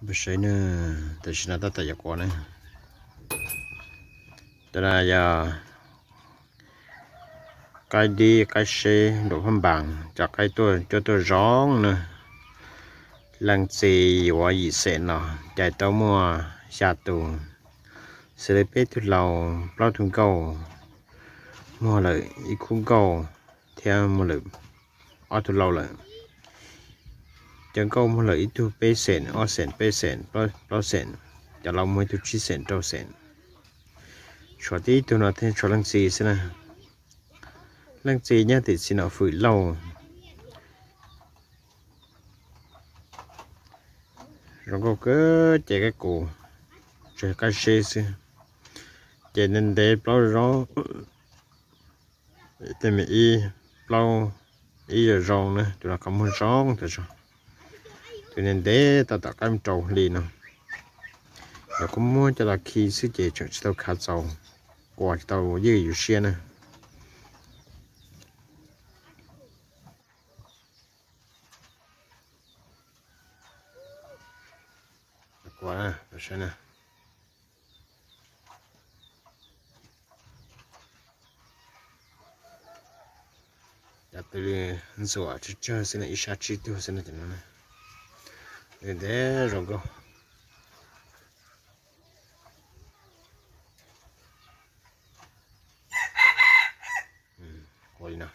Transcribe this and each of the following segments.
Peb saib na, tam sim no tab tom yuav qua na. Cov no yog qaib dib qaib seb nraum phab npas, cov qaib tuaj cuab tuaj zoo na. Leej txiv yuav yim xees no, cais tau muaj xya tus, xws li peb tug laus plaub tug nkauj, muag lawm ib khub nkauj thiab muag lawm ob tug laus lawm. Cov nkauj muag lawm ib tug peb xees, ob xees, peb xees, plaub xees, cov laus muag ib tug tsib xees, rau xees. Tshuav tib tug no thiaj tshuav leej txiv xwb na. Leej txiv nyob tim txiv nom Fwm Lauj. Zoo nkauj kawg, ces qaib qus tseg qaib seb xwb. Ces ntev ntev plaub zoo, tej me ib plaub ib zoo zoo na, tus no qhov muag zoo tas zog. Tus ntev ntev tab tom qaib rau hli no. Yog kuv muab coj los khi xwb ces tseem tsis tau khav txaus, qua tsis tau ywj yus siab na. Qua na, saib na. Cov twb ntxuam tsawg tsawg xwb na, ib sab tsib tug xwb na, cov no ntev zoo nkauj. Qua li no.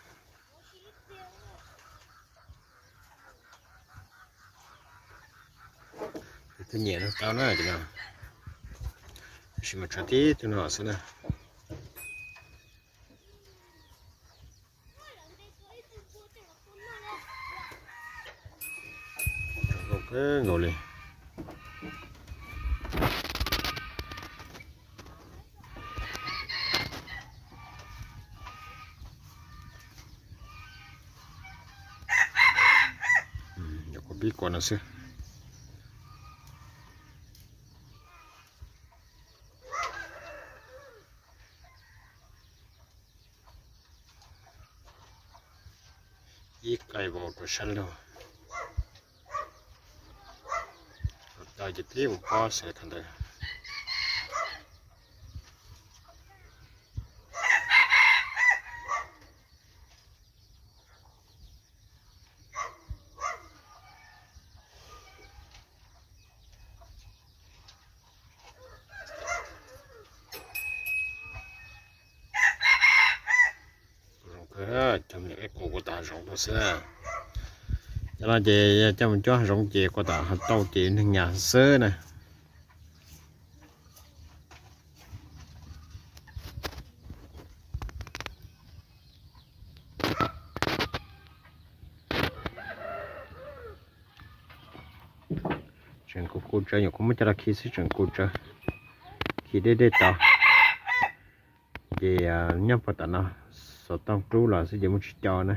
Tus nyiam no tau na, cov no. Tab sis mas tshuav tib tug no xwb na. Zoo nkauj kawg nkaus li. Pib qua no xwb. Ib qai vau rau sab laug. Tau ces pib mus pob xav qhov ntawd. Zoo kawg, coj mus qaib qus qua tom hav zoov tau xwb. Cov no ces yog coj mus cuab hav zoov ces qua tom hav tauj ces neeg nyas xwb na. Tseem kuj kuj tsawv, nyuam qhuav muab coj los khi xwb tseem kuj tsawv. Khi deb deb tod. Ces nyob puag tom no, xov tooj rub los xwb ces muaj tsis co na.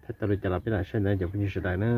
Thiab tau li cas los peb lam saib ntawd cov phooj ywg sawv daws na.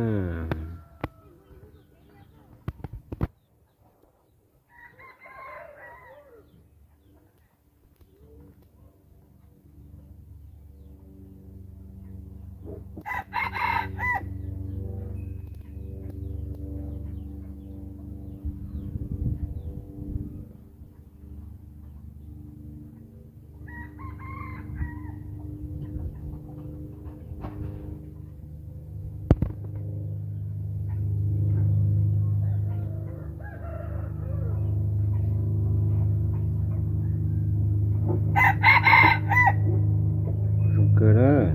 Zoo kawg lawm.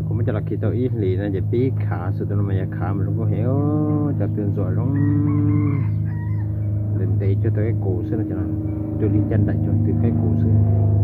Kuv muab coj los khi tau ib hlis no ces pib khav xwb, tus no mas yog khav mas zoo nkauj heev, cov twb ntxuam zoo. Ntev ntev cuag tau qaib qus xwb no, cov no dua li caj ntaim cuag twg qaib qus xwb.